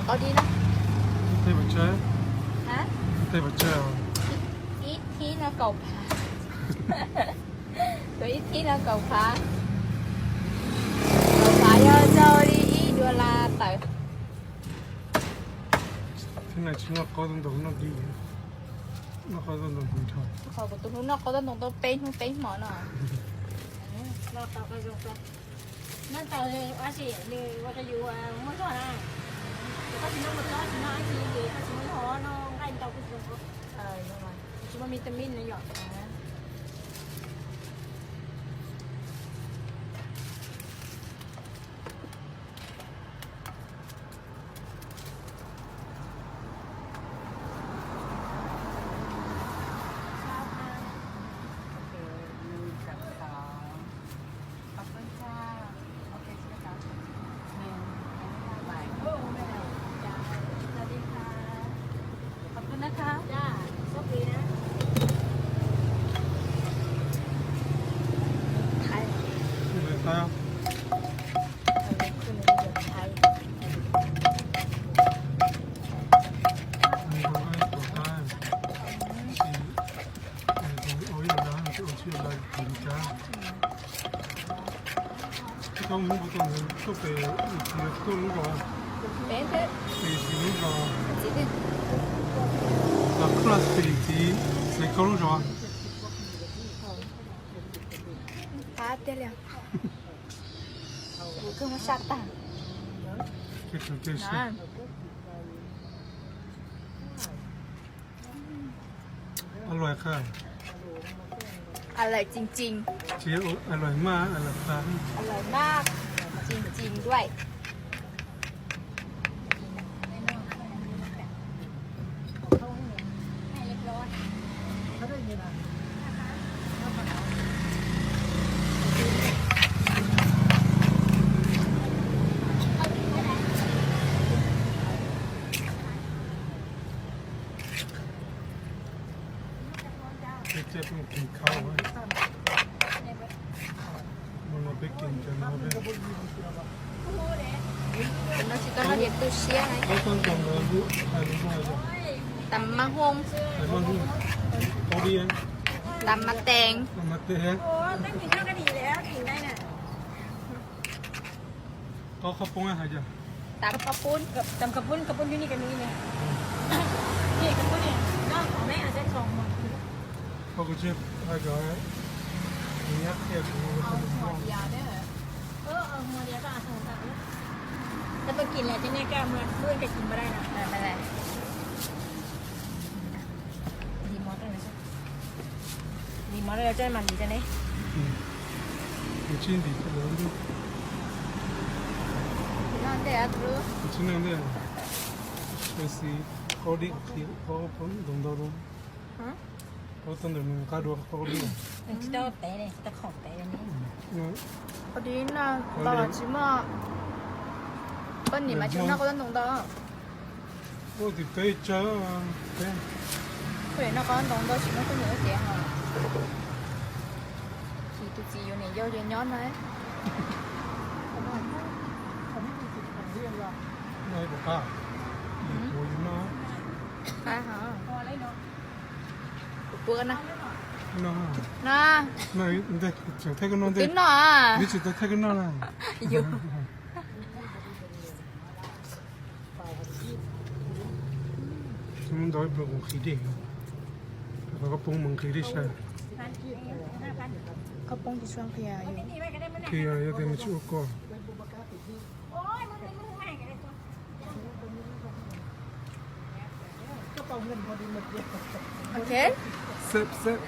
Audi no. Tej phav tsawb. Hab? Tej phav tsawb. Ib thib no kaum phav. Tus ib thib no kaum phav. Kaum phav yog raug li ib dollar tawm. Thib no tsis noj qaub ntaus noj di. Noj qaub ntaus ntaus nrho. Qhov kuv tus hlub noj qaub ntaus ntaus peb hnub peb hmo no. Noj tau ua si nws ua rau yus muaj zog na. Koj tsis noj mov txob tsis noj dab tsi ces koj tsis muaj zog noj nqaij ntau kuj zoo. Tsis muaj vitamin no yom. Tau hnub puas tau ntawd tuaj pem Lis Txiv tuaj lub zos? Pem Lis Txiv lub zos. Los club pem Lis Txiv, Xaiv Khaub lub zos. Kuv kawg muab sab tag. Kawg tug kawg sab. Alawm qha. Alawm tsees tsees. Tsis alawm maj, alawm qha. Alawm maj, tsees tsees duaj. Peb caij peb mus kis khau, mus no peb kis cov no peb. No tsis tau noj ces tu siab. Tam mas hoo. Tam mas tees. Qhov qhov poob hais tias. Tam qhov poob, tam qhov poob, qhov poob ywg ni ka ni ne. Ni ka poob ni, no qhov me hais tias txog mus. Qhov kuv tsis hais cov nyab qhia kuv. Mus lias, mus lias koj txog tam. Koj tuaj kis lawm ces nej koj mus lub koj kis npam dai no. Ntim mov rau, ntim mov rau coj mas ntim rau ne. Kuv tsis ntim rau lawv. Kuv tsis noj ntej. Tab sis qaub dib qhia, qaub poob ntau ntau rau. Qaub tau ntawm nws qab dua qaub dib. Tsis tau tev li, tsis tau khaum tev li. Qaub dib no los tsis muaj. Koj nim mas tsis noj qaub dib ntau ntau. Ua tim peb tsawg peb. Kuj noj qaub ntau ntau tsis muaj koj nim ua tiav hos. Tsis tus txiv yuav niam yau ces nyob no. Noj ib puas qab? Kuv yuav noj. Qab hos. Kuv puab no. No. No. Tseem thaij koj noj ntej. Twb noj. Twb tsis tau thaij koj noj na. Yus. Ntau ib pluag kuv nqhis dej. Qhov poob mus nqhis dej sai. Qhov poob tsis tshua nqhis. Nqhis yog tias nws tsis ua koj. Ok. Seb seb.